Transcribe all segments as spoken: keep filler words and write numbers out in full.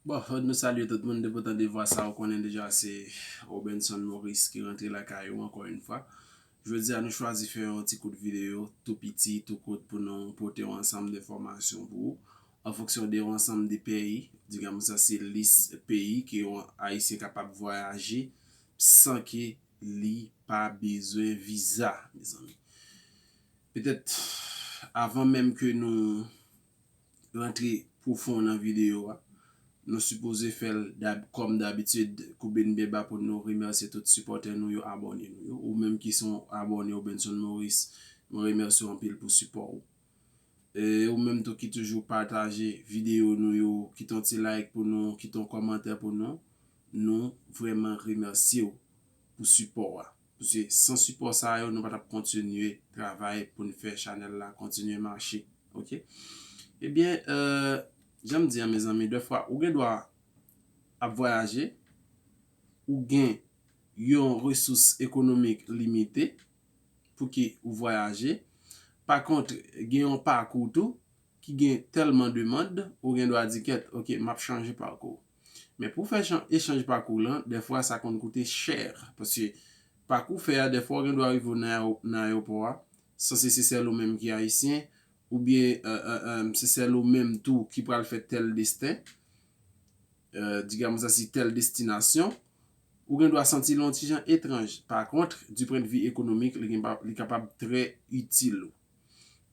Bon, fòk nou salye tout moun, depi w tande vwa sa, ou konnen deja se Robenson Maurice ki rantre lakay ou ankò yon fwa. Jodi a, nou chwazi fè yon ti kout videyo, tou piti, tou kout, pou nou pote yon ansanm de enfòmasyon pou ou, an fonksyon de yon ansanm de peyi, digamos assim, lis peyi ke yon Ayisyen kapab vwayaje san ke li pa bezwen viza, mezanmi. Petèt, avan menm ke nou rantre pwofon nan videyo a, nou sipoze fè l dab, kòm dabitid, koube n byen ba pou nou remèsye tout sipòtè nou yo, abòne nou yo. Ou menm ki se yon abòne Robenson Maurice, mwen remèsye w anpil pou sipò ou. E ou menm tou ki toujou pataje videyo nou yo, kite yon ti like pou nou, kite yon kòmantè pou nou, nou vrèman remèsye w pou sipò a. Paske san sipò sa yo, nou pa t ap kontinye travay pou n fè chanèl la kontinye mache. Oke? Ebyen, euh, jan m di an, mezanmi, dèfwa, ou gen dwa ap vwayaje, ou gen yon resous ekonomik limite pou ke ou vwayaje. Pa kont, gen yon pakou tou ki gen tèlman demann, ou gen dwa di, kèt, oke, m ap chanje pakou. Men pou w fè chan-, echanj pakou lan, dèfwa sa konn koute chè. Paske pakou fè a, dèfwa ou gen dwa rive nan ayo-, nan ayewopò a, sanse se sèl ou menm ki ayisyen, oubyen, euh, euh, euh, se sèl ou menm tou ki pral fè tèl desten, euh, digamos assim, tèl destinasyon, ou gen dwa santi l yon ti jan etranj. Pa kont, du point de vue économique, li gen pa, li kapab trè itil ou.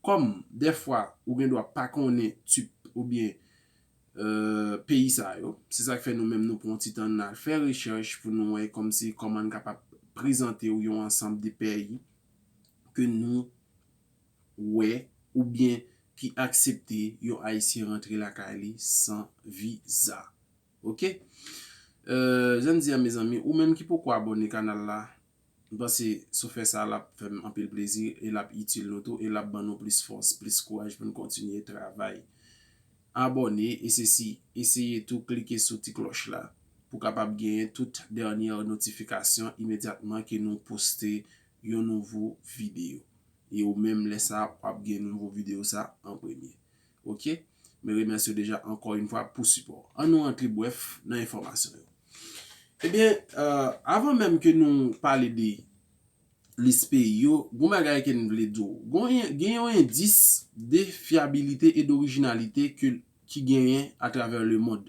Kòm, dèfwa, ou gen dwa pa konnen tip oubyen, euh, peyi sa yo, se sa k fè nou menm nou pran yon ti tan n al fè rechèch pou nou wè kòmsi kòman n kapab prezante w yon ansanm de peyi ke nou wè oubyen ki aksepte yon Ayisyen rantre lakay li san viza. Oke? Euh, jan m di a, mezanmi, ou menm ki poko abòne kanal la, m panse si w fè sa, l ap fè m anpil plezi e l ap itil nou tou e l ap ban nou plis fòs, plis kouraj pou n kontinye travay. Abòne e sesi, eseye tou klike sou ti klòch la pou w kapab genyen tout dènye notifikasyon imedyatman ke nou poste yon nouvo videyo. E ou menm lè sa, w ap gen nouvo videyo sa an premye. Oke? Men remèsye w deja ankò yon fwa pou sipò. Ann nou rantre brèf nan enfòmasyon yo. Ebyen, euh, avan menm ke nou pale de lis peyi yo, gon bagay ke n vle di w. Gon, gen yon endis de fyabilite e dorijinalite ke, ki genyen atravè lemonn.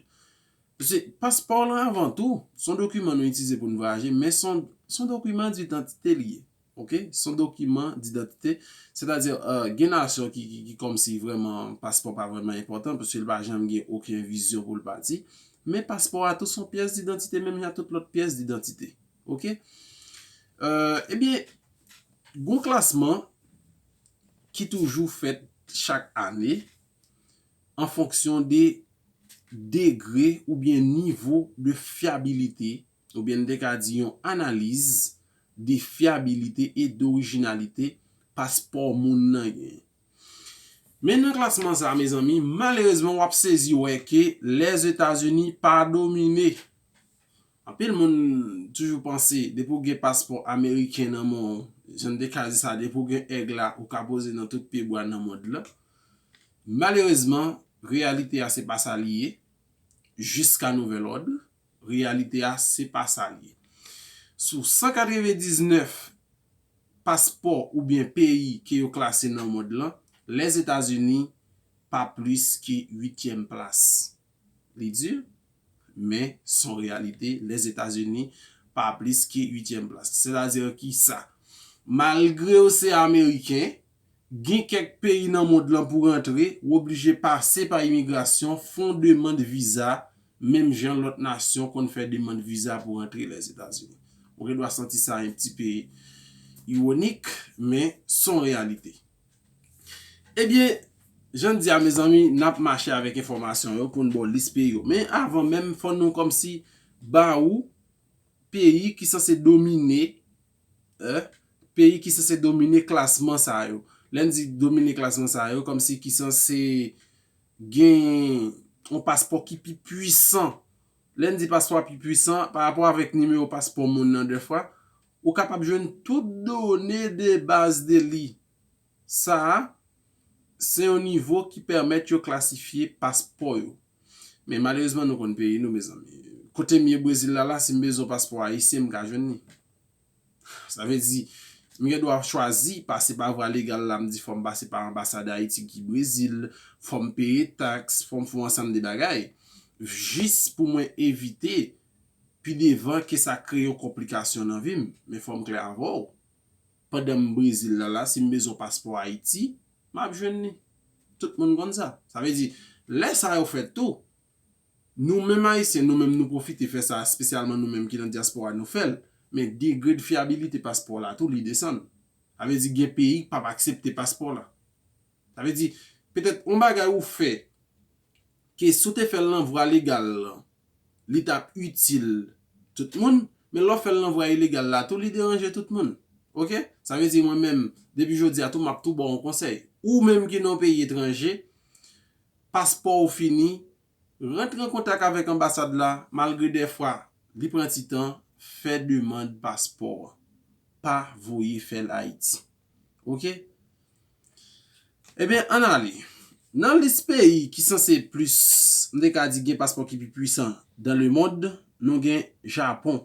Paske paspò lan avan tou, se yon dokiman nou itilize pou n vwayaje, men se yon, se yon dokiman didantite li ye. Oke? Se yon dokiman didantite. Sètadi, euh, gen nasyon ki, ki, ki kòmsi vrèman paspò pa vrèman enpòtan, paske l pa janm gen okenn vizyon pou l pati. Men paspò a tou se yon pyès didantite, menm jan tout lòt pyès didantite. Oke? Euh, ebyen, gon klasman ki toujou fèt chak ane an fonksyon de degre oubyen nivo de fyabilite, oubyen n te ka di yon analiz de fyabilite e dorijinalite paspò moun nan genyen. Men nan klasman sa, mezanmi, malerezman, w ap sezi wè ke Lèzetazini pa domine. Anpil moun toujou panse, depi w gen paspò ameriken nan men w, jan n te ka di sa, depi w gen èg la, ou ka poze nan tout pyebwa nan mond lan. Malerezman, reyalite a se pa sa li ye, jiska nouvèl òd. Reyalite a, se pa sa l ye. Sou san katrevendiznèf paspò oubyen peyi ke yo klase nan mond lan, Lèzetazini pa plis ke uityèm plas. Li di, men se yon reyalite, Lèzetazini pa plis ke uityèm plas. Sètadi ki sa? Malgre w se ameriken, gen kèk peyi nan mond lan pou rantre, w oblije pase pa imigrasyon, fè yon demann viza, menm jan lòt nasyon konn fè demann viza pou rantre Lèzetazini. Ou gen dwa santi sa yon ti pe iwonik, men se yon reyalite. Ebyen, jan n di a, mezanmi, n ap mache avèk enfòmasyon yo pou n ba w lis peyi yo. Men avan menm, fò nou kòmsi ba ou peyi ki sanse domine, eh, peyi ki sanse domine klasman sa yo. Lè n di domine klasman sa yo, kòmsi ki sanse gen yon paspò ki pi pwisan. Lè n di paspò pi pwisan, pa rapò avèk nimewo paspò moun nan, dèfwa, ou kapab jwenn tout done de baz de li. Sa a, se yon nivo ki pèmèt yo klasifye paspò yo. Men malerezman, nou konn peyi nou, mezanmi. Kote m ye Brezil la, la, si m bezwen paspò ayisyen, m ka jwenn li. Sa vle di, m gen dwa chwazi pase pa vwa legal la, m di fò m pase pa anbasad Ayiti ki Brezil, fò m peye taks, fò m fè yon ansanm de bagay. Jis pou mwen evite, pi devan, ke sa kreye yon konplikasyon nan vi m. Men fò m klè avè w. Pandan m Brezil la, la, si m bezwen paspò Ayiti, m ap jwenn li. Tout moun konn sa. Sa vle di, lè sa yo fèt tou, nou menm Ayisyen, nou menm nou pwofite fè sa, espesyalman nou menm ki nan dyaspora, nou fè l. Men degre de fyabilite paspò la tou, li desann. Sa vle di, gen peyi k p ap aksepte paspò la. Sa vle di, petèt yon bagay ou fè, ke si w te fè l nan vwa legal lan, li t ap itil tout moun, men lè w fè l nan vwa ilegal la tou, li deranje tout moun. Oke? Sa vle di, mwen menm, depi jodi a tou, m ap tou ba w yon konsèy. Ou menm ki nan yon peyi etranje, paspò w fini, rantre an kontak avèk anbasad la, malgre dèfwa li pran ti tan, fè demann paspò an. Pa voye fè l Ayiti. Oke? Ebyen, ann ale. Nan lis peyi ki sanse plis, m te ka di gen paspò ki pi pwisan dans le monde, nou gen Japon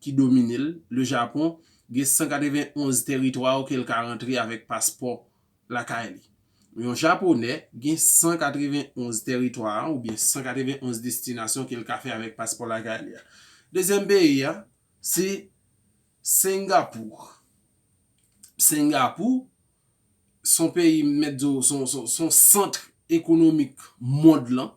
ki domine l. Le Japon gen san katrevenn onz tèritwa ke l ka rantre avèk paspò lakay li. Yon Japonè gen san katrevenn onz tèritwa oubyen san katrevenn onz destinasyon ke l ka fè avèk paspò lakay li a. Dezyèm peyi a, se Sengapou. Sengapou, se yon peyi, m mèt di w, se yon, se yon, se yon sant ekonomik mond lan,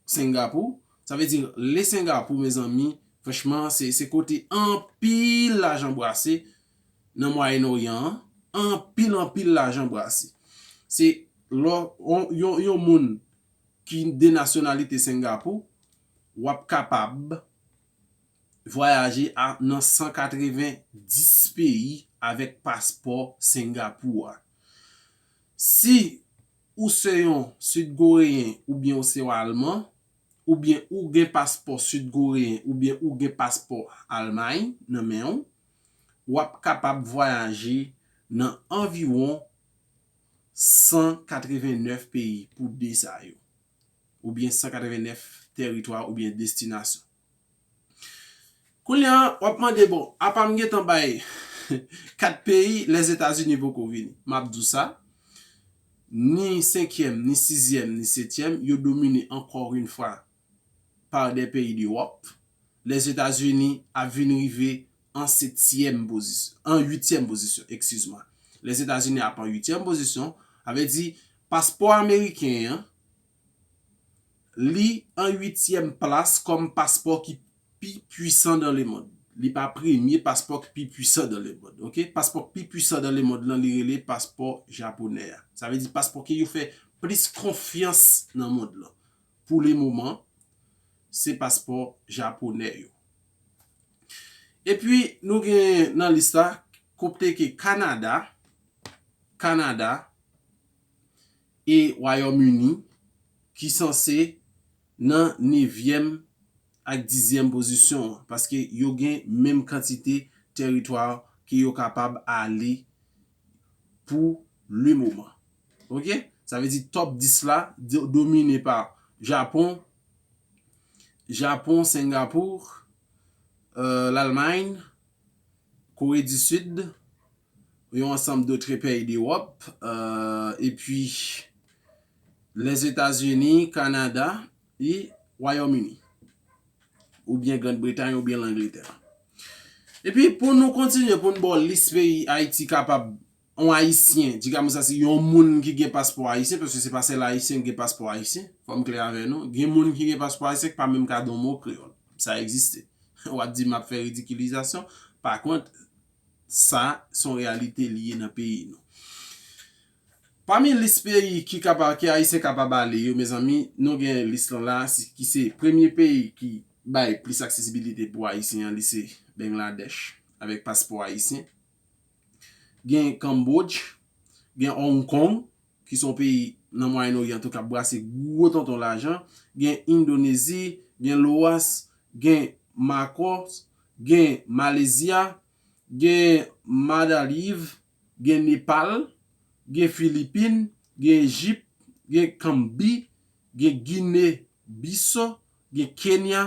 Sengapou. Sa vle di, le Sengapou, mezanmi, franchman, se, se kote anpil lajan brase nan Mwayen Oryan an, anpil, anpil lajan brase. Se lò, yon, yon, yon moun ki de nasyonalite Sengapou, w ap kapab vwayaje a, nan san katrevenndis peyi avèk paspò Sengapou a. Si ou se yon Sidkoreyen oubyen ou se yon Alman, oubyen ou gen paspò Sidkoreyen oubyen ou gen paspò Almay nan men w, w ap kapab vwayaje nan anviwon san katrevennnèf peyi pou de sa yo, oubyen san katrevennnèf tèritwa oubyen destinasyon. Kounye a, w ap mande, bon, apa m gentan bay kat peyi, Lèzetazini poko vini. M ap di w sa, ni senkyèm, ni sizyèm, ni setyèm, yo domine encore une fois par des pays d'Europe. Lèzetazini ap vin rive an setyèm pozisyon, an uityèm pozisyon, excuse-moi. Lèzetazini ap an uityèm pozisyon, sa vle di paspò ameriken an, li an uityèm plas kòm paspò ki pi pwisan dans le monde. Li pa premye paspò ki pi pwisan dans le monde, oke? Paspò ki pi pwisan dans le monde lan, li rele paspò japonè a. Sa vle di paspò ke yo fè plis konfyans nan mond lan. Pou le moman, se paspò japonè yo. Epi, nou gen nan lis la, kote ke Kanada, Kanada e Wayòm Ini ki sanse nan nevyèm ak dizyèm pozisyon an, paske yo gen menm kantite tèritwa ke yo kapab ale pou le moman. Oke? Sa vle di top dis la do-, domine pa Japon, Japon, Sengapou, euh, Lalmay, Kore di Sid, yon ansanm dòt peyi d'Ewòp, euh, epi Lèzetazini, Kanada e Wayòm Ini, oubyen Grann Bretay, oubyen Langletè. Epi pou nou kontinye, pou n ba w lis peyi Ayiti kapab, yon Ayisyen, di kòm sa se yon moun ki gen paspò ayisyen, paske se pa sèl Ayisyen ki gen paspò ayisyen, fò m klè avè nou, gen moun ki gen paspò ayisyen ki pa menm ka di yon mo kreyòl. Sa egziste. W ap di m ap fè ridikilizasyon, pa kont, sa se yon reyalite li ye nan peyi nou. Pami lis peyi ki kapab, ke Ayisyen kapab ale yo, mezanmi, nou gen lis lan la, si, ki se premye peyi ki bay plis aksesibilite pou Ayisyen an, li se Bangladesh, avèk paspò ayisyen. Gen Cambodge, gen Hong Kong, ki se yon peyi nan Mwayen Oryan tou k ap brase gwo tonton lajan, gen Endonezi, gen Laos, gen Makòs, gen Malezya, gen Maldiv, gen Nepal, gen Filipin, gen Ejip, gen Kanbi, gen Gine Biso, gen Kenya,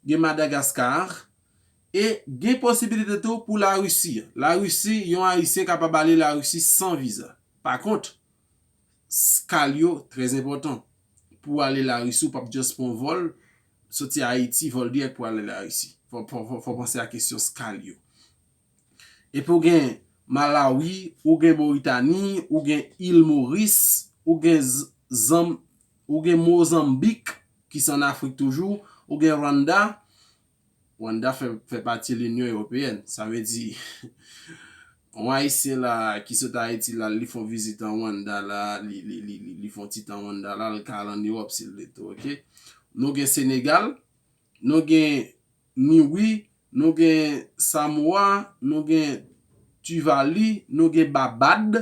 gen Madagaskar, e gen posibilite tou pou Larisi. Larisi, yon Ayisyen kapab ale Larisi san viza. Pa kont, skal yo trè enpòtan. Pou ale Larisi, ou p ap just pran vòl, soti Ayiti, vòl dirèk pou ale Larisi. Fò, fò, fò, fò panse a kesyon skal yo. Epi ou gen Malawi, ou gen Moritani, ou gen Il Moris, ou gen Z-, Zanm-, ou gen Mozanbik, ki se ann Afrik toujou, ou gen Rwanda. Rwanda fè, fè pati Linyon Ewopeyèn. Sa vle di, yon Ayisyen la ki sot Ayiti la, li fè yon vizit an Rwanda la, li, li, li, li, li fè yon ti tan Rwanda la, li ka al ann Ewòp si l vle tou, oke? Nou gen Senegal, nou gen Niue, nou gen Samoa, nou gen Tuvalu, nou gen Babad,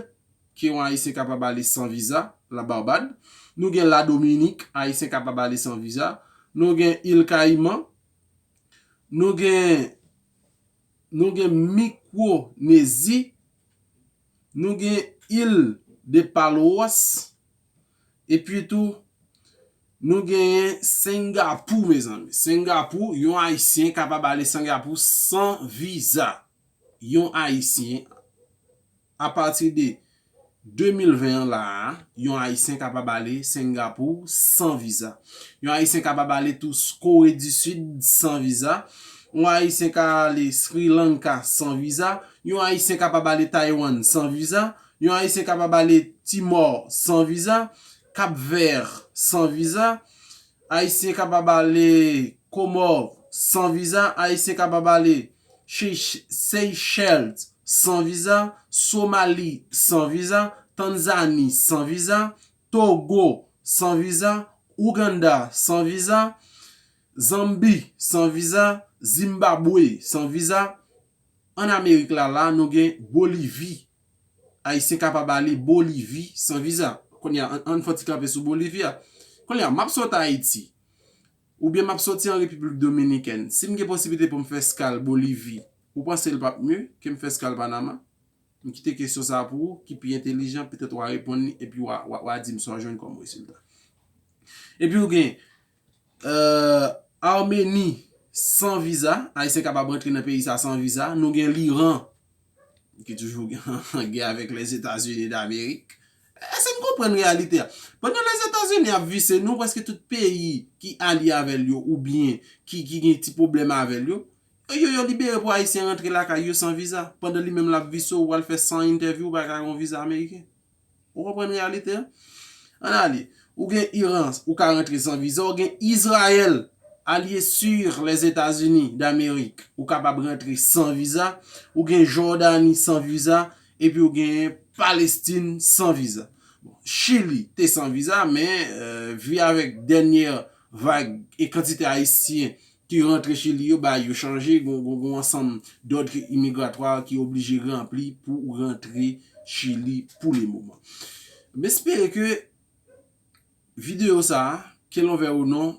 ke yon Ayisyen kapab ale san viza, la Babad. Nou gen Ladominik, Ayisyen kapab ale san viza. Nou gen Il Kayiman, nou gen, nou gen Mikwonezi, nou gen Il de Palwas, epi tou, nou genyen Sengapou, mezanmi. Sengapou, yon Ayisyen kapab ale Sengapou san viza. Yon Ayisyen, apati de de mil ven an la a, yon Ayisyen kapab ale Sengapou san viza. Yon Ayisyen kapab ale tou Kore di Sid san viza. Yon Ayisyen ka ale Sri Lanka san viza. Yon Ayisyen kapab ale Taiwan san viza. Yon Ayisyen kapab ale Timò san viza. Cap Vert san viza. Ayisyen kapab ale Komò san viza. Ayisyen kapab ale Seych-, Seychelles san viza. Somali san viza. Tanzani san viza. Togo san viza. Ouganda san viza. Zanbi san viza. Zimbabwe san viza. Ann Amerik la, la, nou gen Bolivi. Ayisyen kapab ale Bolivi san viza. Kounye a, ann, ann fè yon ti kanpe sou Bolivi a. Kounye a, m ap sot Ayiti, oubyen m ap soti an Repiblik Dominikèn. Si m gen posiblite pou m fè eskal Bolivi, ou panse l p ap mye ke m fè eskal Panama? M kite kesyon sa a pou ou, ki pi entelijan, petèt w a reponn li, epi w a, w a, w a di m sa w jwenn kòm rezilta. Epi ou gen, euh, Armeni san viza, Ayisyen kapab rantre nan peyi sa san viza. Nou gen Liran, ki toujou gen gè avèk Lèzetazini Damerik. Èske n konprann reyalite a? Pandan Lèzetazini ap vise nou, prèske tout peyi ki alye avè l yo, oubyen ki, ki gen ti pwoblèm avè l yo, yo, yo libere pou Ayisyen rantre lakay yo san viza. Pandan li menm l ap vise w, w al fè san entèvyou, ou pa ka gen yon viza ameriken. Ou konprann reyalite a? Ann ale. Ou gen Iran, ou ka rantre san viza. Ou gen Izrayèl, alye sur Lèzetazini Damerik, ou kapab rantre san viza. Ou gen Jòdani san viza. Epi ou gen Palestin san viza. Bon, Chili te san viza, men, euh, vi avèk dènyè vag e kantite Ayisyen ki rantre Chili yo, bagay yo chanje, gon, gon, gon ansanm dòd imigratwa ki oblije ranpli pou ou rantre Chili pou le moman. M espere ke videyo sa a, ke l ouvè ou non,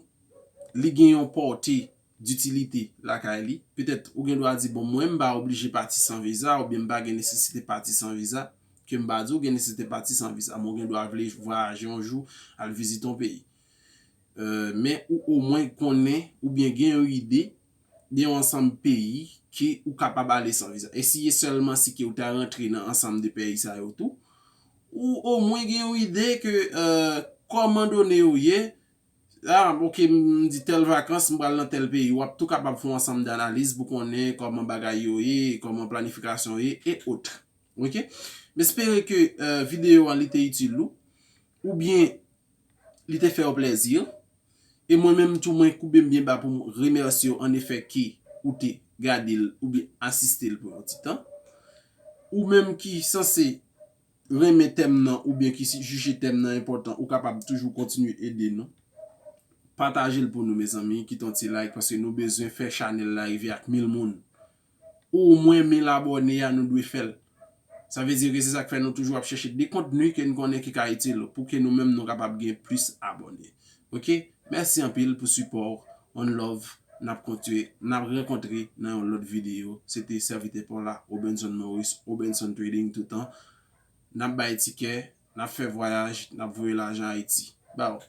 li gen yon pòte ditilite lakay li. Petèt, ou gen dwa di, bon, mwen, m pa oblije pati san viza, oubyen m pa gen nesesite pati san viza, ke m pa di ou gen nesesite pati san viza, men ou gen dwa vle vwayaje yon jou, al vizite yon peyi. Euh, men ou omwen konnen oubyen gen yon ide de yon ansanm peyi ke ou kapab ale san viza. E si e sèlman si ke ou ta rantre nan ansanm de peyi sa yo tou, ou omwen gen yon ide ke, euh, kòman done yo ye, ah, ok, m di tèl vakans, m pral nan tèl peyi, w ap tou kapab fè yon ansanm danaliz pou konnen kòman bagay yo ye, kòman planifikasyon yo ye, e ot. Ok? M espere ke, euh, videyo an li te itil ou, oubyen li te fè w plèzi. E mwen menm tou, mwen koube m byen ba pou m remèsye w annefè ke ou te gade l oubyen asiste l pou yon ti tan. Ou menm ki sanse renmen tèm nan oubyen ki si-, jije tèm nan enpòtan, ou kapab toujou kontinye ede nou. Pataje l pou nou, mezanmi, kite yon ti like, paske nou bezwen fè chanèl la rive ak mil moun. Omwen mil abòne a, nou dwe fè l. Sa vle di ke se sa k fè nou toujou ap chèche de kontni ke n konnen ki ka itil ou, pou ke nou menm nou kapab gen plis abòne. Ok? Mèsi anpil pou sipò w. One love. N ap kontinye, n ap rankontre nan yon lòt videyo. Se te sèvitè pa w la, Obenson Maurice, Obenson Trading toutan. N ap bay tikè, n ap fè vwayaj, n ap voye lajan Ayiti. Bye.